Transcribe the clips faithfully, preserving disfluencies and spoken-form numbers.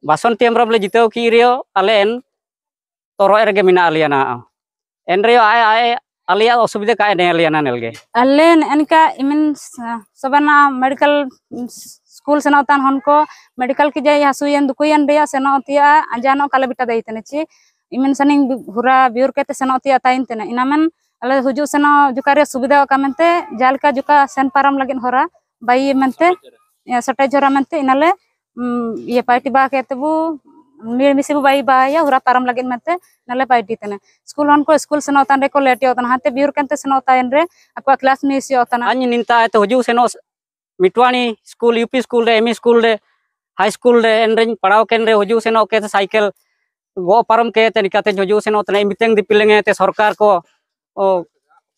ᱵᱟᱥᱚᱱᱛᱤ ᱦᱮᱢᱵᱨᱚᱢ ᱞᱮ ᱡᱤᱛᱟᱹᱣ ᱠᱮᱫ ᱨᱮᱦᱚᱸ, ᱟᱞᱮ ᱮᱱ ᱛᱚᱨᱚᱡ ᱨᱮᱜᱮ ᱢᱮᱱᱟᱜ ᱞᱮᱭᱟ ᱱᱟᱦᱟᱜ᱾ ᱮᱱ ᱨᱮᱦᱚᱸ ᱟᱡ, ᱟᱡ ᱟᱞᱮᱭᱟᱜ ᱚᱥᱩᱵᱤᱫᱷᱟ ᱠᱟᱜ ᱮ ᱧᱮᱞ ᱞᱮᱭᱟ ᱱᱟᱦᱟᱜ ᱱᱮᱞ ᱜᱮ᱾ ᱟᱞᱮ ᱱᱮᱜᱼᱮ ᱱᱤᱝᱠᱟ ᱤᱢᱤᱱ ᱥᱚᱵᱟᱱᱟ ᱢᱮᱰᱤᱠᱟᱞ ᱥᱠᱩᱞ ᱥᱮᱱᱚᱜ ᱛᱟᱦᱮᱱ ᱦᱚᱱ ᱠᱚ, ᱢᱮᱰᱤᱠᱟᱞ ᱠᱤ ᱡᱟᱭ ᱦᱟᱹᱥᱩᱭᱮᱱ ᱫᱩᱠᱩᱭᱮᱱ ᱨᱮᱭᱟᱜ ᱥᱮᱱᱚᱜ ᱛᱮᱭᱟᱜ ᱟᱡᱟᱱᱚᱜ ᱠᱟᱞᱮ ᱵᱮᱴᱟ ᱫᱟᱹᱭ ᱛᱟᱱᱮ ᱪᱮ ᱤᱢᱤᱱ ᱥᱟᱱᱤᱝ ᱦᱩᱨᱟ ᱵᱤᱭᱩᱨ ᱠᱟᱛᱮ ᱥᱮᱱᱚᱜ ᱛᱮᱭᱟᱜ ᱛᱟᱭᱤᱱ ᱛᱮᱱᱟ᱾ ᱤᱱᱟ ᱢᱮᱱ ᱟᱞᱮ ᱦᱤᱡᱩᱜ ᱥᱮᱱᱚᱜ ᱡᱚᱠᱷᱟ ᱨᱮᱭᱟᱜ ᱥᱩᱵᱤᱫᱷᱟ ᱠᱟ ᱢᱮᱱᱛᱮ ᱡᱟᱦᱟᱸ ᱞᱮᱠᱟ ᱡᱚᱠᱷᱟ ᱥᱮᱱ ᱯᱟᱨᱚᱢ ᱞᱟᱹᱜᱤᱫ ᱦᱚᱨᱟ ᱵᱟᱭ ᱢᱮᱱᱛᱮ, ᱤᱭᱟᱹ, ᱥᱚᱴᱮᱡ ᱦᱚᱨᱟ ᱢᱮᱱᱛᱮ ᱤᱱᱟᱞᱮ, ᱩᱢ, ᱤᱭᱟᱹ, ᱯᱟᱭᱴᱤ ᱵᱟ ᱠᱮ ᱛᱮᱵᱩ ᱢᱤᱲ ᱢᱤᱥᱤ ᱵᱩ ᱵᱟᱭ ᱵᱟᱭᱟ ᱦᱚᱨᱟ ᱯᱟᱨᱚᱢ ᱞᱟᱹᱜᱤᱫ ᱢᱮᱱᱛᱮ ᱤᱱᱟᱞᱮ ᱯᱟᱭᱴᱤ ᱛᱮᱱᱟ᱾ ᱥᱠᱩᱞ ᱦᱚᱱ ᱠᱚ ᱥᱠᱩᱞ ᱥᱮᱱᱚᱜ ᱛᱟᱱ ᱨᱮᱠᱚ ᱞᱮᱴ ᱭᱚᱜ ᱛᱟᱱᱟ, ᱦᱟᱱᱛᱮ ᱵᱤᱭᱩᱨ ᱠᱟᱱᱛᱮ ᱥᱮᱱᱚᱜ ᱛᱟᱭᱮᱱ ᱨᱮ ᱟᱠᱚᱣᱟᱜ ᱠᱞᱟᱥ ᱢᱤᱥ ᱭᱚᱜ ᱛᱟᱱᱟ᱾ ᱟᱧ ᱱᱤᱱᱛᱟ ᱟᱭᱛᱮ ᱦᱤᱡᱩᱜ ᱥᱮᱱᱚᱜ ᱢᱤᱴᱣᱟᱱᱤ ᱥᱠᱩᱞ, ᱭᱩ ᱯᱤ ᱥᱠᱩᱞ ᱨᱮ, ᱮᱢ ᱤ ᱥᱠᱩᱞ ᱨᱮ, ᱦᱟᱭ ᱥᱠᱩᱞ ᱨᱮ, ᱮᱱ ᱨᱮᱧ ᱯᱟᱲᱦᱟᱣ ᱠᱮᱱ ᱨᱮ ᱦᱤᱡᱩᱜ ᱥᱮᱱᱚᱜ ᱠᱮ ᱥᱟᱭᱠᱮᱞ ᱜᱚᱜ ᱯᱟᱨᱚᱢ ᱠᱮ ᱛᱮ ᱱᱤᱠᱟᱛᱮᱧ ᱦᱤᱡᱩᱜ ᱥᱮᱱᱚᱜ ᱛᱟᱱᱟ᱾ ᱢᱤᱫᱴᱮᱱ ᱫᱤᱯᱤᱞᱮᱝ ᱛᱮ ᱥᱚᱨᱠᱟᱨ ᱠᱚ, ᱚ,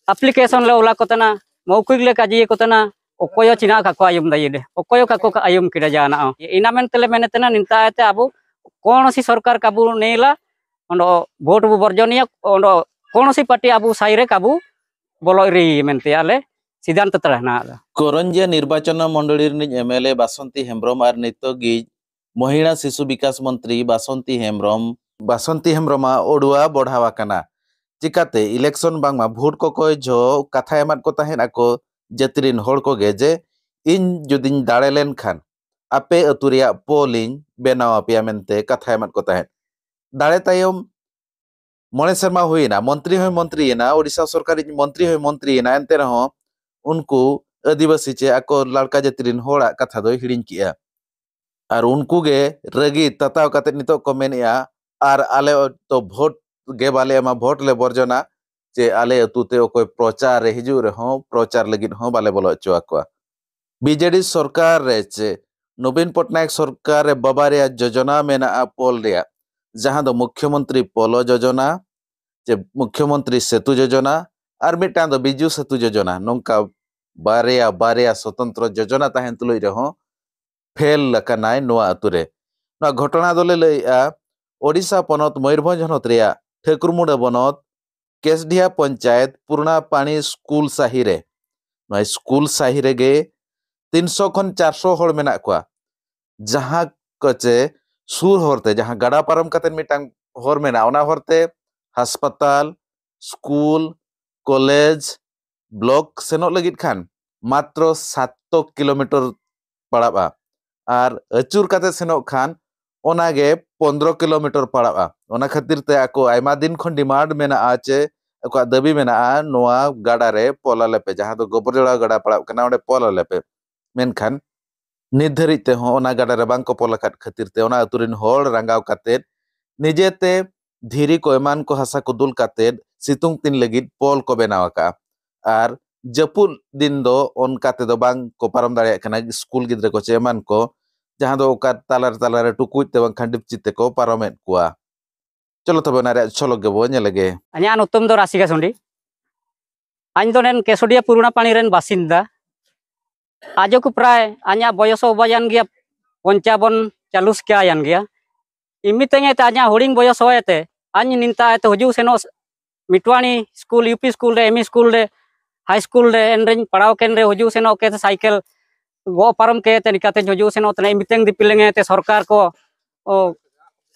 application ᱞᱮ ᱚᱞᱟ ᱠᱚ ᱛᱟᱱᱟ, ᱢᱳᱣᱠᱷᱤᱠ ᱞᱮ ᱠᱟᱡᱤᱭᱮ ᱠᱚ ᱛᱟᱱᱟ, ᱚᱠᱚᱭ ᱦᱚᱸ ᱪᱤᱱᱟ ᱠᱟᱠᱚ ᱟᱭᱚᱢ ᱫᱟ ᱤᱭᱟᱹ ᱫᱮ, ᱚᱠᱚᱭ ᱦᱚᱸ ᱠᱟᱠᱚ ᱟᱭᱚᱢ ᱠᱮᱫᱟ ᱡᱟᱦᱟᱱᱟᱜ ᱦᱚᱸ᱾ ᱤᱱᱟ ᱢᱮᱱᱛᱮ ᱞᱮ ᱢᱮᱱᱮᱫ ᱛᱟᱦᱮᱱᱟ, ᱱᱤᱱᱛᱟ ᱟᱭᱛᱮ ᱟᱵᱚ ᱠᱚᱱᱚᱥᱤ ᱥᱚᱨᱠᱟᱨ ᱠᱟᱵᱩ ᱱᱮᱭᱞᱟ, ᱚᱸᱰᱚ ᱵᱷᱳᱴ ᱵᱚ ᱵᱚᱨᱡᱚᱱᱤᱭᱟ, ᱚᱸᱰᱚ ᱠᱚᱱᱚᱥᱤ ᱯᱟᱨᱴᱤ ᱟᱵᱚ ᱥᱟᱭ ᱨᱮ ᱠᱟᱵᱩ ᱵᱚᱞᱚ ᱤᱨᱤ ᱢᱮᱱᱛᱮ ᱟᱞᱮ ᱥᱤᱫᱷᱟᱱᱛᱚ ᱛᱟᱲᱟ ᱦᱮᱱᱟᱜ ᱫᱚ᱾ ᱠᱚᱨᱚᱧᱡᱤᱭᱟ ᱱᱤᱨᱵᱟᱪᱚᱱ ᱢᱚᱱᱰᱚᱞᱤ ᱨᱤᱱᱤᱡ M L A Basanti Hembrom ᱟᱨ ᱱᱤᱛᱚᱜᱤᱡ ᱢᱚᱦᱤᱞᱟ ᱥᱤᱥᱩ ᱵᱤᱠᱟᱥ ᱢᱚᱱᱛᱨᱤ ᱵᱟᱥᱚᱱᱛᱤ ᱦᱮᱢᱵᱨᱚᱢ, ᱵᱟᱥᱚᱱᱛᱤ ᱦᱮᱢᱵᱨᱚᱢᱟᱜ ᱚᱰᱩᱣᱟ ᱵᱚᱲᱦᱟᱣ ᱟᱠᱟᱱᱟ᱾ ᱪᱤᱠᱟᱛᱮ election ᱵᱟᱝᱢᱟ ᱵᱷᱳᱴ ᱠᱚᱠᱚᱭ ᱡᱚᱦᱚᱜ ᱠᱟᱛᱷᱟ ᱮᱢᱟᱫ ᱠᱚ ᱛᱟᱦᱮᱸᱫ ᱟᱠᱚ ᱡᱟᱹᱛᱤ ᱨᱤᱱ ᱦᱚᱲ ᱠᱚᱜᱮ ᱡᱮ, "ᱤᱧ ᱡᱩᱫᱤᱧ ᱫᱟᱲᱮ ᱞᱮᱱᱠᱷᱟᱱ ᱟᱯᱮ ᱟᱹᱛᱩ ᱨᱮᱭᱟᱜ ᱯᱳᱞ ᱤᱧ ᱵᱮᱱᱟᱣ ᱟᱯᱮᱭᱟ" ᱢᱮᱱᱛᱮ ᱠᱟᱛᱷᱟ ᱮᱢᱟᱫ ᱠᱚ ᱛᱟᱦᱮᱸᱫ᱾ ᱫᱟᱲᱮ ᱛᱟᱭᱚᱢ ᱢᱚᱬᱮ ᱥᱮᱨᱢᱟ ᱦᱩᱭᱮᱱᱟ, ᱢᱚᱱᱛᱨᱤ ᱦᱚᱸᱭ ᱢᱚᱱᱛᱨᱤᱭᱮᱱᱟ, ᱳᱰᱤᱥᱟ ᱥᱚᱨᱠᱟᱨᱤᱡ ᱢᱚᱱᱛᱨᱤ ᱦᱚᱸᱭ ᱢᱚᱱᱛᱨᱤᱭᱮᱱᱟ, ᱮᱱᱛᱮ ᱨᱮᱦᱚᱸ ᱩᱱᱠᱩ ᱟᱹᱫᱤᱵᱟᱹᱥᱤ ᱪᱮ ᱟᱠᱚ ᱞᱟᱲᱠᱟ ᱡᱟᱹᱛᱤ ᱨᱤᱱ ᱦᱚᱲᱟᱜ ᱠᱟᱛᱷᱟ ᱫᱚᱭ ᱦᱤᱲᱤᱧ ᱠᱮᱜᱼᱟ᱾ ᱟᱨ ᱩᱱᱠᱩ ᱜᱮ ᱨᱟᱹᱜᱤ ᱛᱟᱛᱟᱣ ᱠᱟᱛᱮ ᱱᱤᱛᱚᱜ ᱠᱚ ᱢᱮᱱᱮᱜᱼᱟ, "ᱟᱨ ᱟᱞᱮ ᱫᱚ ᱵᱷᱳᱴ ᱜᱮ ᱵᱟᱞᱮ ᱮᱢᱟ, ᱵᱷᱳᱴ ᱞᱮ ᱵᱚᱨᱡᱚᱱᱟ, ᱪᱮ ᱟᱞᱮ ᱟᱹᱛᱩ ᱛᱮ ᱚᱠᱚᱭ ᱯᱨᱚᱪᱟᱨ ᱨᱮ ᱦᱤᱡᱩᱜ ᱨᱮᱦᱚᱸ ᱯᱨᱚᱪᱟᱨ ᱞᱟᱹᱜᱤᱫ ᱦᱚᱸ ᱵᱟᱞᱮ ᱵᱚᱞᱚ ᱦᱚᱪᱚ ᱟᱠᱚᱣᱟ᱾" ᱵᱤᱡᱮᱰᱤ ᱥᱚᱨᱠᱟᱨ ᱨᱮ ᱪᱮ ᱱᱚᱵᱤᱱ ᱯᱚᱴᱱᱟᱭᱮᱠ ᱥᱚᱨᱠᱟᱨ ᱨᱮ ᱵᱟᱵᱟ ᱨᱮᱭᱟᱜ ᱡᱳᱡᱚᱱᱟ ᱢᱮᱱᱟᱜᱼᱟ ᱯᱳᱞ ᱨᱮᱭᱟᱜ, ᱡᱟᱦᱟᱸ ᱫᱚ ᱢᱩᱠᱷᱭᱚᱢᱚᱱᱛᱨᱤ ᱯᱳᱞᱚ ᱡᱳᱡᱚᱱᱟ ᱪᱮ ᱢᱩᱠᱷᱭᱚᱢᱚᱱᱛᱨᱤ ᱥᱮᱛᱩ ᱡᱳᱡᱚᱱᱟ ᱟᱨ ᱢᱤᱫᱴᱟᱝ ᱫᱚ ᱵᱤᱡᱩ ᱥᱮᱛᱩ ᱡᱳᱡᱚᱱᱟ, ᱱᱚᱝᱠᱟ ᱵᱟᱨᱭᱟ ᱵᱟᱨᱭᱟ ᱥᱚᱛᱚᱱᱛᱨᱚ ᱡᱳᱡᱚᱱᱟ ᱛᱟᱦᱮᱱ ᱛᱩᱞᱩᱡ ᱨᱮᱦᱚᱸ ᱯᱷᱮᱞ ᱟᱠᱟᱱᱟᱭ ᱱᱚᱣᱟ ᱟᱹᱛᱩ ᱨᱮ᱾ ᱱᱚᱣᱟ ᱜᱷᱚᱴᱚᱱᱟ ᱫᱚᱞᱮ ᱞᱟᱹᱭᱮᱜᱼᱟ ᱳᱰᱤᱥᱟ ᱯᱚᱱᱚᱛ ᱢᱚᱭᱩᱨᱵᱷᱚᱸᱡᱽ ᱦᱚᱱᱚᱛ ᱨᱮᱭᱟᱜ ᱴᱷᱟᱹᱠᱩᱨᱢᱩᱰᱟᱹ ᱵᱚᱱᱚᱛ ᱠᱮᱥᱰᱤᱦᱟ ᱯᱚᱧᱪᱟᱭᱮᱛ ᱯᱩᱨᱱᱟ ᱯᱟᱱᱤ ᱥᱠᱩᱞ ᱥᱟᱦᱤ ᱨᱮ᱾ ᱱᱚᱣᱟ ᱥᱠᱩᱞ ᱥᱟᱦᱤ ᱨᱮᱜᱮ ᱛᱤᱱᱥᱚ ᱠᱷᱚᱱ ᱪᱟᱨᱥᱚ ᱦᱚᱲ ᱢᱮᱱᱟᱜ ᱠᱚᱣᱟ, ᱡᱟᱦᱟᱸ ᱠᱚ ᱪᱮ ᱥᱩᱨ ᱦᱚᱨᱛᱮ, ᱡᱟᱦᱟᱸ ᱜᱟᱰᱟ ᱯᱟᱨᱚᱢ ᱠᱟᱛᱮ ᱢᱤᱫᱴᱟᱝ ᱦᱚᱨ ᱢᱮᱱᱟᱜᱼᱟ, ᱚᱱᱟ ᱦᱚᱨᱛᱮ ᱦᱟᱥᱯᱟᱛᱟᱞ, ᱥᱠᱩᱞ, ᱠᱚᱞᱮᱡᱽ, ᱵᱞᱚᱠ ᱥᱮᱱᱚᱜ ᱞᱟᱹᱜᱤᱫ ᱠᱷᱟᱱ ᱢᱟᱛᱨᱚ ᱥᱟᱛ ᱠᱤᱞᱳᱢᱤᱴᱟᱨ ᱯᱟᱲᱟᱜᱼᱟ, ᱟᱨ ᱟᱹᱪᱩᱨ ᱠᱟᱛᱮ ᱥᱮᱱᱚᱜ ᱠᱷᱟᱱ ᱚᱱᱟᱜᱮ ᱯᱚᱱᱫᱽᱨᱚ ᱠᱤᱞᱳᱢᱤᱴᱟᱨ ᱯᱟᱲᱟᱜᱼᱟ᱾ ᱚᱱᱟ ᱠᱷᱟᱹᱛᱤᱨ ᱛᱮ ᱟᱠᱚ ᱟᱭᱢᱟ ᱫᱤᱱ ᱠᱷᱚᱱ ᱰᱤᱢᱟᱱᱰ ᱢᱮᱱᱟᱜᱼᱟ ᱡᱮ, ᱟᱠᱚᱣᱟᱜ ᱫᱟᱹᱵᱤ ᱢᱮᱱᱟᱜᱼᱟ, ᱱᱚᱣᱟ ᱜᱟᱰᱟ ᱨᱮ ᱯᱚᱞ ᱟᱞᱮ ᱯᱮ, ᱡᱟᱦᱟᱸ ᱫᱚ ᱜᱚᱵᱚᱨᱡᱚᱲᱟ ᱜᱟᱰᱟ ᱯᱟᱲᱟᱜ ᱠᱟᱱᱟ, ᱚᱸᱰᱮ ᱯᱚᱞ ᱟᱞᱮ ᱯᱮ᱾ ᱢᱮᱱᱠᱷᱟᱱ ᱱᱤᱛ ᱫᱷᱟᱹᱨᱤᱡ ᱛᱮᱦᱚᱸ ᱚᱱᱟ ᱜᱟᱰᱟ ᱨᱮ ᱵᱟᱝ ᱠᱚ ᱯᱚᱞ ᱟᱠᱟᱫ ᱠᱷᱟᱹᱛᱤᱨ ᱛᱮ ᱚᱱᱟ ᱟᱹᱛᱩ ᱨᱮᱱ ᱦᱚᱲ ᱨᱟᱸᱜᱟᱣ ᱠᱟᱛᱮᱫ ᱱᱤᱡᱮᱛᱮ ᱫᱷᱤᱨᱤ ᱠᱚ ᱮᱢᱟᱱ ᱠᱚ ᱦᱟᱥᱟ ᱠᱚ ᱫᱩᱞ ᱠᱟᱛᱮᱫ ᱥᱤᱛᱩᱝ ᱫᱤᱱ ᱞᱟᱹᱜᱤᱫ ᱯᱚᱞ ᱠᱚ ᱵᱮᱱᱟᱣ ᱟᱠᱟᱫᱼᱟ᱾ ᱟᱨ ᱡᱟᱹᱯᱩᱫ ᱫᱤᱱ ᱫᱚ ᱚᱱᱠᱟ ᱛᱮᱫᱚ ᱵᱟᱝ ᱠᱚ ᱯᱟᱨᱚᱢ ᱫᱟᱲᱮᱭᱟᱜ ᱠᱟᱱᱟ ᱥᱠᱩᱞ ᱜᱤᱫᱽᱨᱟᱹ ᱠᱚ ᱪᱮ ᱮᱢᱟᱱ ᱠᱚ, ᱡᱟᱦᱟᱸ ᱫᱚ ᱚᱠᱟ ᱛᱟᱞᱟᱨᱮ ᱛᱟᱞᱟᱨᱮ ᱴᱩᱠᱩᱡ ᱛᱮ ᱵᱟᱝᱠᱷᱟᱱ ᱰᱤᱯᱪᱤ ᱛᱮᱠᱚ ᱯᱟᱨᱚᱢᱮᱫ ᱠᱚᱣᱟ᱾ ᱪᱚᱞᱚ ᱛᱚᱵᱮ ᱚᱱᱟ ᱨᱮᱭᱟᱜ ᱡᱷᱚᱞᱚᱠ ᱜᱮᱵᱚ ᱧᱮᱞ ᱞᱮᱜᱮ᱾ ᱤᱧᱟᱹᱜ ᱧᱩᱛᱩᱢ ᱫᱚ ᱨᱟᱥᱤᱠᱟ ᱥᱩᱸᱰᱤ᱾ ᱟᱧ ᱫᱚ ᱱᱮᱱ ᱠᱮᱥᱳᱰᱤᱭᱟ ᱯᱩᱨᱩᱱᱟ ᱯᱟᱲᱤ ᱨᱮᱱ ᱵᱟᱥᱤᱱᱫᱟ᱾ ᱟᱡᱚ ᱠᱚ ᱯᱨᱟᱭ ᱟᱧᱟᱜ ᱵᱚᱭᱚᱥ ᱦᱚᱸ ᱵᱟᱡᱟᱱ ᱜᱮᱭᱟ, ᱯᱚᱧᱪᱟᱵᱚᱱ ᱪᱟᱞᱩᱥ ᱠᱟᱭᱟᱱ ᱜᱮᱭᱟ᱾ ᱤᱢᱤ ᱛᱮᱜᱮ ᱛᱮ ᱟᱧᱟᱜ ᱦᱩᱰᱤᱧ ᱵᱚᱭᱚᱥ ᱦᱚᱸ ᱮᱛᱮ ᱟᱧ ᱱᱤᱱᱛᱟ ᱮᱛᱮ ᱦᱤᱡᱩᱜ ᱥᱮᱱᱚᱜ ᱢᱤᱴᱣᱟᱱᱤ ᱥᱠᱩᱞ, ᱭᱩ ᱯᱤ ᱥᱠᱩᱞ ᱨᱮ, ᱮᱢ ᱤ ᱥᱠᱩᱞ ᱨᱮ, ᱦᱟᱭ ᱥᱠᱩᱞ ᱨᱮ ᱮᱱᱨᱮᱧ ᱯᱟᱲᱦᱟᱣ ᱠᱮᱱ ᱨᱮ ᱦᱤᱡᱩᱜ ᱥᱮᱱᱚᱜ ᱠᱮ ᱥᱟᱭᱠᱮᱞ ᱜᱚ ᱯᱟᱨᱚᱢ ᱠᱮ ᱛᱮ ᱱᱤᱠᱟᱛᱮ ᱦᱤᱡᱩᱜ ᱥᱮᱱᱚᱜ ᱛᱮ ᱤᱢᱤᱛᱮᱝ ᱫᱤᱯᱤᱞᱮᱝ ᱛᱮ ᱥᱚᱨᱠᱟᱨ ᱠᱚ ᱚ,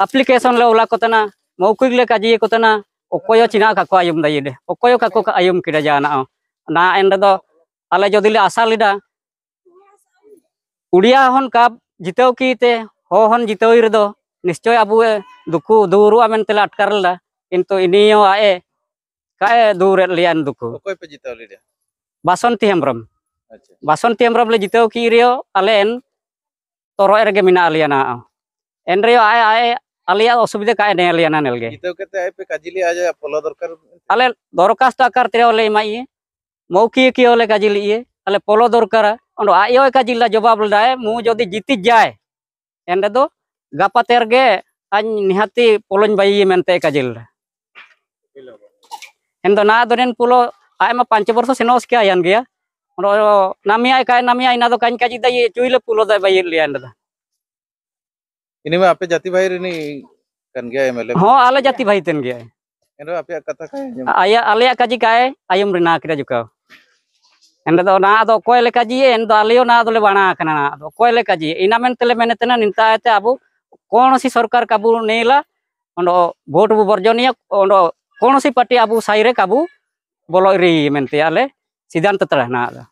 application ᱞᱮ ᱚᱞᱟ ᱠᱚ ᱛᱟᱦᱮᱱᱟ, ᱢᱚᱣᱠᱷᱤᱠ ᱞᱮ ᱠᱟᱡᱤᱭᱟ ᱠᱚ ᱛᱟᱦᱮᱱᱟ, ᱚᱠᱚᱭ ᱦᱚᱸ ᱪᱤᱱᱟᱜ ᱠᱟᱠᱚ ᱟᱭᱚᱢ ᱫᱟᱭᱤ ᱰᱮ, ᱚᱠᱚᱭ ᱦᱚᱸ ᱠᱟᱠᱚ ᱟᱭᱚᱢ ᱠᱮᱫᱟ ᱡᱟᱦᱟᱱᱟᱜ ᱦᱚᱸ᱾ ᱚᱱᱟ ᱮᱱ ᱨᱮᱫᱚ ᱟᱞᱮ ᱡᱩᱫᱤ ᱞᱮ ᱟᱥᱟ ᱞᱮᱫᱟ, ᱩᱲᱤᱭᱟ ᱦᱚᱱ ᱠᱟᱯ ᱡᱤᱛᱟᱹᱣ ᱠᱤ ᱛᱮ, ᱦᱚ ᱦᱚᱱ ᱡᱤᱛᱟᱹᱣ ᱨᱮᱫᱚ ᱱᱤᱥᱪᱚᱭ ᱟᱵᱚ ᱮ ᱫᱩᱠᱩ ᱫᱩᱨᱩᱜᱼᱟ ᱢᱮᱱᱛᱮ ᱞᱮ ᱟᱴᱠᱟᱨ ᱞᱮᱫᱟ, ᱠᱤᱱᱛᱩ ᱤᱱᱤᱭᱚ ᱟᱡ ᱮ ᱠᱟᱜ ᱮ ᱫᱩᱨᱮᱫ ᱞᱮᱭᱟ ᱱᱩᱠᱩ᱾ ᱚᱠᱚᱭ ᱯᱮ ᱡᱤᱛᱟᱹᱣ ᱞᱮᱫᱟ? ᱵᱟᱥᱚᱱᱛᱤ ᱦᱮᱢᱵᱨᱚᱢ᱾ ᱟᱪᱪᱷᱟ᱾ ᱵᱟᱥᱚᱱᱛᱤ ᱦᱮᱢᱵᱨᱚᱢ ᱞᱮ ᱡᱤᱛᱟᱹᱣ ᱠᱤ ᱨᱮᱭᱚ ᱟᱞᱮ ᱮᱱ ᱛᱚᱨᱚᱡ ᱨᱮᱜᱮ ᱢᱮᱱᱟᱜ ᱞᱮᱭᱟ ᱱᱟ᱾ ᱮᱱ ᱨᱮᱭᱚ ᱟᱡ, ᱟᱡ ᱟᱞᱮᱭᱟᱜ ᱚᱥᱩᱵᱤᱫᱷᱟ ᱠᱟᱜ ᱮ ᱧᱮᱞ ᱞᱮᱭᱟ ᱱᱟ ᱱᱮᱞ ᱜᱮ᱾ ᱡᱤᱛᱟᱹᱣ ᱠᱟᱛᱮ ᱟᱡ ᱯᱮ ᱠᱟᱡᱤ ᱞᱮᱭᱟ ᱡᱮ ᱯᱚᱞᱚ ᱫᱚᱨᱠᱟᱨ ᱢᱮᱱᱛᱮ? ᱟᱞᱮ ᱫᱚᱨᱠᱷᱟᱥᱛᱚ ᱟᱠᱟᱨ ᱛᱮ ᱞᱮ ᱮᱢᱟᱭ ᱤᱭᱟᱹ, ᱢᱚᱣᱠᱷᱤᱠ ᱦᱚᱸ ᱞᱮ ᱠᱟᱡᱤ ᱞᱮ ᱤᱭᱟᱹ, ᱟᱞᱮ ᱯᱚᱞᱚ ᱫᱚᱨᱠᱟᱨᱟ᱾ ᱚᱸᱰᱮ ᱟᱡ ᱦᱚᱸ ᱠᱟᱡᱤ ᱞᱮ ᱡᱚᱵᱟᱵ ᱞᱮᱫᱟᱭ, ᱢᱩ ᱡᱩᱫᱤ ᱡᱤᱛᱤ ᱡᱟᱭ, ᱮᱱ ᱨᱮᱫᱚ ᱜᱟᱯᱟ ᱛᱮᱨ ᱜᱮ ᱟᱡ ᱱᱤᱦᱟᱹᱛᱤ ᱯᱚᱞᱚᱧ ᱵᱟᱭᱤᱭᱮ ᱢᱮᱱᱛᱮ ᱠᱟᱡᱤᱞ ᱨᱮ᱾ ᱮᱱ ᱫᱚ ᱱᱟ ᱫᱚ ᱱᱮᱱ ᱯᱚᱞᱚ ᱟᱡ ᱢᱟ ᱯᱟᱸᱪ ᱵᱚᱨᱥᱚ ᱥᱮᱱᱚᱜ ᱥᱤᱠᱟᱭᱟᱱ ᱜᱮᱭᱟ᱾ ᱚᱸᱰᱮ ᱱᱟᱢᱤᱭᱟᱭ ᱠᱟᱭ ᱱᱟᱢᱤᱭᱟᱭ ᱤᱱᱟ ᱫᱚ ᱠᱟᱧ ᱠᱟᱡᱤ ᱫᱟᱭ ᱪᱩᱭ ᱞᱮ ᱯᱚᱞᱚ ᱫᱟᱭ ᱵᱟᱭᱤ ᱞᱮᱭᱟ ᱮᱱ ᱫᱚ᱾ ᱤᱱᱤ ᱢᱟ ᱟᱯᱮ ᱡᱟᱹᱛᱤ ᱵᱷᱟᱭ ᱨᱤᱱᱤ ᱠᱟᱱ ᱜᱮᱭᱟ ᱮᱢ ᱮᱞ ᱮ᱾ ᱦᱚᱸ, ᱟᱞᱮ ᱡᱟᱹᱛᱤ ᱵᱷᱟᱭ ᱛᱮᱱ ᱜᱮᱭᱟᱭ᱾ ᱮᱱ ᱨᱮᱦᱚᱸ ᱟᱯᱮᱭᱟᱜ ᱠᱟᱛᱷᱟ ᱠᱟᱭ ᱟᱸᱡᱚᱢ᱾ ᱟᱭᱟᱜ, ᱟᱞᱮᱭᱟᱜ ᱠᱟᱡᱤ ᱠᱟᱭ ᱟᱭᱚᱢ ᱨᱮᱱᱟ ᱠᱮᱫᱟ ᱡᱩᱠᱟᱣ᱾ ᱮᱱ ᱨᱮᱫᱚ ᱚᱱᱟ ᱟᱫᱚ ᱚᱠᱚᱭ ᱞᱮᱠᱟ ᱡᱤᱭᱮ, ᱮᱱ ᱫᱚ ᱟᱞᱮ ᱦᱚᱸ ᱚᱱᱟ ᱫᱚᱞᱮ ᱵᱟᱲᱟ ᱟᱠᱟᱱᱟ, ᱚᱱᱟ ᱟᱫᱚ ᱚᱠᱚᱭ ᱞᱮᱠᱟ ᱡᱤᱭᱮ, ᱤᱱᱟ ᱢᱮᱱ ᱛᱮᱞᱮ ᱢᱮᱱᱮᱫ ᱛᱟᱦᱮᱱᱟ, ᱱᱤᱱᱛᱟ ᱟᱭᱛᱮ ᱟᱵᱚ ᱠᱚᱱᱚᱥᱤ ᱥᱚᱨᱠᱟᱨ ᱠᱟᱵᱩ ᱱᱮᱞᱟ, ᱚᱸᱰᱮ ᱵᱷᱳᱴ ᱵᱚ ᱵᱚᱨᱡᱚᱱᱤᱭᱟ, ᱚᱸᱰᱮ ᱠᱚᱱᱚᱥᱤ ᱯᱟᱨᱴᱤ ᱟᱵᱚ ᱥᱟᱭ ᱨᱮ ᱠᱟᱵᱩ ᱵᱚᱞᱚ ᱤᱨᱤ ᱢᱮᱱᱛᱮ ᱟᱞᱮ ᱥᱤᱫᱷᱟᱱᱛᱚ ᱛᱟᱞᱮ ᱦᱮᱱᱟᱜ ᱟᱠᱟᱫᱟ᱾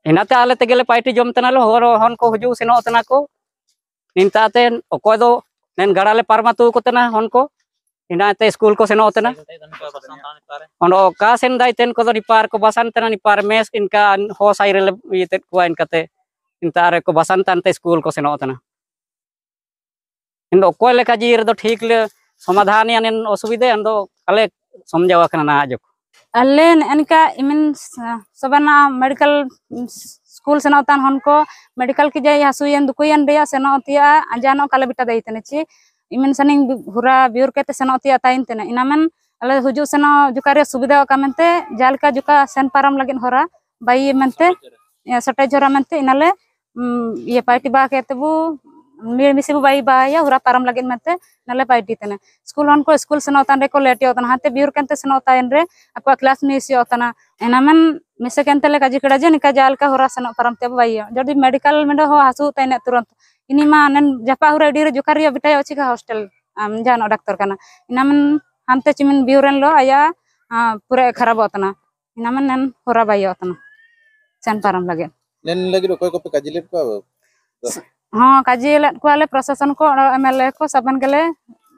ᱤᱱᱟᱹᱛᱮ ᱟᱞᱮ ᱛᱮᱜᱮ ᱞᱮ ᱯᱟᱭᱴᱤ ᱡᱚᱢ ᱛᱟᱦᱮᱱᱟ ᱞᱮ, ᱦᱚᱲ ᱦᱚᱱ ᱠᱚ ᱦᱤᱡᱩᱜ ᱥᱮᱱᱚᱜ ᱛᱟᱦᱮᱱᱟ ᱠᱚ᱾ ᱱᱤᱱᱛᱟ ᱛᱮ ᱚᱠᱚᱭ ᱫᱚ ᱱᱮᱱ ᱜᱟᱰᱟ ᱞᱮ ᱯᱟᱨᱚᱢ ᱟᱹᱛᱩ ᱠᱚ ᱛᱟᱦᱮᱱᱟ ᱦᱚᱱ ᱠᱚ, ᱤᱱᱟᱹ ᱛᱮ ᱥᱠᱩᱞ ᱠᱚ ᱥᱮᱱᱚᱜ ᱛᱟᱦᱮᱱᱟ᱾ ᱚᱸᱰᱮ ᱚᱠᱟ ᱥᱮᱱ ᱫᱟᱭ ᱛᱮᱱ ᱠᱚᱫᱚ ᱱᱤᱯᱟᱨ ᱠᱚ ᱵᱟᱥᱟᱱ ᱛᱟᱦᱮᱱᱟ, ᱱᱤᱯᱟᱨ ᱢᱮᱥ ᱤᱱᱠᱟ ᱦᱚ ᱥᱟᱭ ᱨᱮᱞᱮ ᱤᱭᱟᱹ ᱛᱮᱫ ᱠᱚᱣᱟ, ᱤᱱᱠᱟᱛᱮ ᱤᱱᱛᱟ ᱨᱮ ᱠᱚ ᱵᱟᱥᱟᱱ ᱛᱟᱦᱮᱱ ᱛᱮ ᱥᱠᱩᱞ ᱠᱚ ᱥᱮᱱᱚᱜ ᱛᱟᱦᱮᱱᱟ᱾ ᱤᱧ ᱫᱚ ᱚᱠᱚᱭ ᱞᱮᱠᱟ ᱡᱤᱣᱤ ᱨᱮᱫᱚ ᱴᱷᱤᱠ ᱞᱮ ᱥᱚᱢᱟᱫᱷᱟᱱ ᱮᱭᱟ ᱱᱮᱱ ᱚᱥᱩᱵᱤᱫᱷᱟ, ᱮᱱ ᱫᱚ ᱟᱞᱮ ᱥᱚᱢᱡᱟᱣ ᱟᱠᱟᱱᱟ ᱱᱟᱦᱟᱜ ᱡᱚᱠᱷᱚᱱ᱾ ᱟᱞᱮ ᱱᱮᱜᱼᱮ ᱱᱤᱝᱠᱟ ᱤᱢᱤᱱ ᱥ-, ᱥᱚᱵᱟᱱᱟ ᱢᱮᱰᱤᱠᱮᱞ ᱥᱠᱩᱞ ᱥᱮᱱᱚᱜ ᱛᱟᱱ ᱦᱚᱱ ᱠᱚ, ᱢᱮᱰᱤᱠᱮᱞ ᱠᱤ ᱡᱟᱭ ᱦᱟᱹᱥᱩᱭᱮᱱ ᱫᱩᱠᱩᱭᱮᱱ ᱨᱮᱭᱟᱜ ᱥᱮᱱᱚᱜ ᱛᱤᱭᱟ ᱟᱡᱟᱱᱚᱜ ᱠᱟᱞᱮ ᱵᱤᱴᱟ ᱫᱟᱹᱭ ᱛᱮᱱᱮ ᱪᱮ ᱤᱢᱤᱱ ᱥᱟᱱᱤᱝ ᱦᱩᱨᱟ ᱵᱤᱭᱩᱨ ᱠᱮᱛᱮ ᱥᱮᱱᱚᱜ ᱛᱤᱭᱟ ᱛᱟᱭᱤᱱ ᱛᱮᱱᱮ ᱤᱱᱟᱢᱮᱱ ᱟᱞᱮ ᱦᱤᱡᱩᱜ ᱥᱮᱱᱚᱜ ᱡᱚᱠᱷᱟ ᱨᱮᱭᱟᱜ ᱥᱩᱵᱤᱫᱷᱟ ᱚᱠᱟ ᱢᱮᱱᱛᱮ ᱡᱟᱦᱟᱸ ᱞᱮᱠᱟ ᱡᱚᱠᱷᱟ ᱥᱮᱱ ᱯᱟᱨᱚᱢ ᱞᱟᱹᱜᱤᱫ ᱦᱚᱨᱟ ᱵᱟᱭ ᱢᱮᱱᱛᱮ, ᱥᱚᱴᱮᱡ ᱦᱚᱨᱟ ᱢᱮᱱᱛᱮ ᱤᱱᱟᱞᱮ ᱩᱢ, ᱤᱭᱟᱹ ᱯᱟᱭᱴᱤ ᱵᱟ ᱠᱟᱛᱮ ᱵᱚ ᱢᱤᱲᱢᱤᱥᱤ ᱵᱚ ᱵᱟᱭ ᱵᱟᱭᱟ ᱦᱚᱨᱟ ᱯᱟᱨᱚᱢ ᱞᱟᱹᱜᱤᱫ ᱢᱮᱱᱛᱮ ᱱᱟᱞᱮ ᱯᱟᱭᱴᱤ ᱛᱟᱱᱟ᱾ ᱥᱠᱩᱞ ᱦᱚᱱ ᱠᱚ ᱥᱠᱩᱞ ᱥᱮᱱᱚᱜ ᱛᱟᱱ ᱨᱮᱠᱚ ᱞᱮᱴ ᱭᱚᱜ ᱛᱟᱱᱟ, ᱦᱟᱱᱛᱮ ᱵᱤᱭᱩᱨ ᱠᱮᱱᱛᱮ ᱥᱮᱱᱚᱜ ᱛᱟᱭᱮᱱ ᱨᱮ ᱟᱠᱚᱣᱟᱜ ᱠᱞᱟᱥ ᱢᱤᱥ ᱭᱚᱜ ᱛᱟᱱᱟ᱾ ᱮᱱᱟᱢᱮᱱ ᱢᱤᱥᱮ ᱠᱮᱱᱛᱮ ᱞᱮ ᱠᱟᱡᱤ ᱠᱮᱲᱟ ᱡᱮ ᱱᱤᱠᱟ ᱡᱟᱦᱟᱸ ᱞᱮᱠᱟ ᱦᱚᱨᱟ ᱥᱮᱱᱚᱜ ᱯᱟᱨᱚᱢ ᱛᱮ ᱵᱚ ᱵᱟᱭ ᱭᱚᱜ᱾ ᱡᱩᱫᱤ ᱢᱮᱰᱤᱠᱟᱞ ᱢᱮᱱᱫᱚ ᱦᱚᱸ ᱦᱟᱹᱥᱩ ᱛᱟᱭᱱᱟ ᱛᱩᱨᱟᱹᱱᱛ᱾ ᱤᱱᱤ ᱢᱟ ᱱᱮᱱ ᱡᱟᱯᱟ ᱦᱚᱨᱟ ᱟᱹᱰᱤ ᱨᱮ ᱡᱚᱠᱟᱨ ᱨᱮᱭᱟᱜ ᱵᱤᱴᱟᱭᱚᱜ ᱪᱤᱠᱟ ᱦᱳᱥᱴᱮᱞ ᱟᱢ ᱡᱟᱦᱟᱱᱚᱜ ᱰᱟᱠᱛᱚᱨ ᱠᱟᱱᱟ᱾ ᱤᱱᱟᱢᱮᱱ ᱦᱟᱱᱛᱮ ᱪᱤᱢᱤᱱ ᱵᱤᱭᱩᱨᱮᱱ ᱞᱚ ᱟᱭᱟ, ᱟ, ᱯᱩᱨᱟᱹ ᱠᱷᱟᱨᱟᱯᱚᱜ ᱛᱟᱱᱟ᱾ ᱤᱱᱟᱢᱮᱱ ᱱᱮᱱ ᱦᱚᱨᱟ ᱵᱟᱭ ᱭᱚᱜ ᱛᱟᱱᱟ ᱥᱮᱱ ᱯᱟᱨᱚᱢ ᱞᱟᱹᱜᱤᱫ᱾ ᱱᱮᱱ ᱞᱟᱹᱜᱤᱫ ᱚᱠᱚᱭ ᱠᱚᱯᱮ ᱠᱟᱡᱤ ᱞᱮᱫ ᱠᱚᱣᱟ? ᱦᱚᱸ, ᱠᱟᱡᱤ ᱞᱮᱫ ᱠᱚᱣᱟᱞᱮ ᱯᱨᱚᱥᱟᱥᱚᱱ ᱠᱚ, ᱮᱢ ᱮᱞ ᱮ ᱠᱚ, ᱥᱟᱵᱟᱱ ᱜᱮᱞᱮ,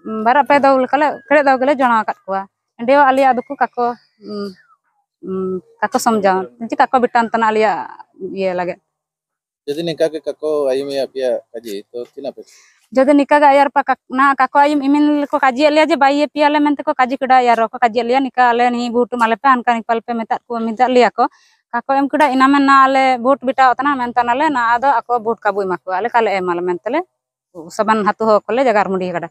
ᱩᱢ, ᱵᱟᱨ ᱯᱮ ᱫᱚ ᱞᱮᱠᱟᱞᱮ, ᱠᱷᱮᱲᱮ ᱫᱚ ᱜᱮᱞᱮ ᱡᱚᱱᱟᱣ ᱟᱠᱟᱫ ᱠᱚᱣᱟ᱾ ᱮᱸᱰᱮ ᱟᱞᱮᱭᱟᱜ ᱫᱚᱠᱚ ᱠᱟᱠᱚ, ᱩᱢ, ᱩᱢ, ᱠᱟᱠᱚ ᱥᱚᱢᱡᱟᱣ, ᱪᱮ ᱠᱟᱠᱚ ᱵᱤᱴᱟᱱ ᱛᱟᱱᱟ ᱟᱞᱮᱭᱟᱜ ᱤᱭᱟᱹ ᱞᱟᱹᱜᱤᱫ᱾ ᱡᱩᱫᱤ ᱱᱤᱝᱠᱟ ᱜᱮ ᱠᱟᱠᱚ ᱟᱭᱩᱢ ᱮ ᱟᱯᱮᱭᱟ ᱠᱟᱡᱤ, ᱛᱚ ᱛᱤᱱᱟᱹᱜ ᱯᱮ? ᱡᱩᱫᱤ ᱱᱤᱝᱠᱟ ᱜᱮ ᱟᱭᱟᱨ ᱯᱟ ᱠᱟᱠ-, ᱱᱟ ᱠᱟᱠᱚ ᱟᱭᱩᱢ ᱤᱢᱤᱱ ᱠᱚ ᱠᱟᱡᱤᱭᱮᱫ ᱞᱮᱭᱟ ᱡᱮ ᱵᱟᱭ ᱤᱭᱟᱹ ᱯᱮᱭᱟ ᱞᱮ ᱢᱮᱱᱛᱮ ᱠᱚ ᱠᱟᱡᱤ ᱠᱮᱰᱟ ᱟᱭᱟᱨ ᱠᱚ ᱠᱟᱡᱤᱭᱮᱫ ᱞᱮᱭᱟ, ᱱᱤᱝᱠᱟ ᱟᱞᱮ ᱱᱤᱭᱟᱹ ᱵᱷᱳᱴ ᱮᱢᱟ ᱞᱮᱯᱮ, ᱦᱟᱱᱠᱟ ᱱᱤᱝᱠᱟ ᱞᱮᱯᱮ ᱢᱮᱛᱟᱫ ᱠᱚ, ᱢᱮᱛᱟᱫ ᱞᱮᱭᱟ ᱠᱚ᱾ ᱠᱟᱠᱚ ᱮᱢ ᱠᱮᱰᱟ ᱤᱱᱟᱢᱮᱱ ᱱᱟ ᱟᱞᱮ ᱵᱷᱳᱴ ᱵᱤᱴᱟᱣ ᱛᱟᱱᱟ ᱢᱮᱱᱛᱮ ᱱᱟᱞᱮ ᱱᱟ ᱟᱫᱚ ᱟᱠᱚ ᱵᱷᱳᱴ ᱠᱟᱵᱚ ᱮᱢᱟ ᱠᱚᱣᱟ, ᱟᱞᱮ ᱠᱟᱞᱮ ᱮᱢᱟ ᱞᱮ ᱢᱮᱱᱛᱮ ᱞᱮ ᱥᱟᱵᱟᱱ ᱦᱟᱛᱩ ᱦᱚᱸ ᱠᱚᱞᱮ ᱡᱟᱜᱟᱨ ᱢᱩᱰᱤ ᱠᱟᱰᱟ᱾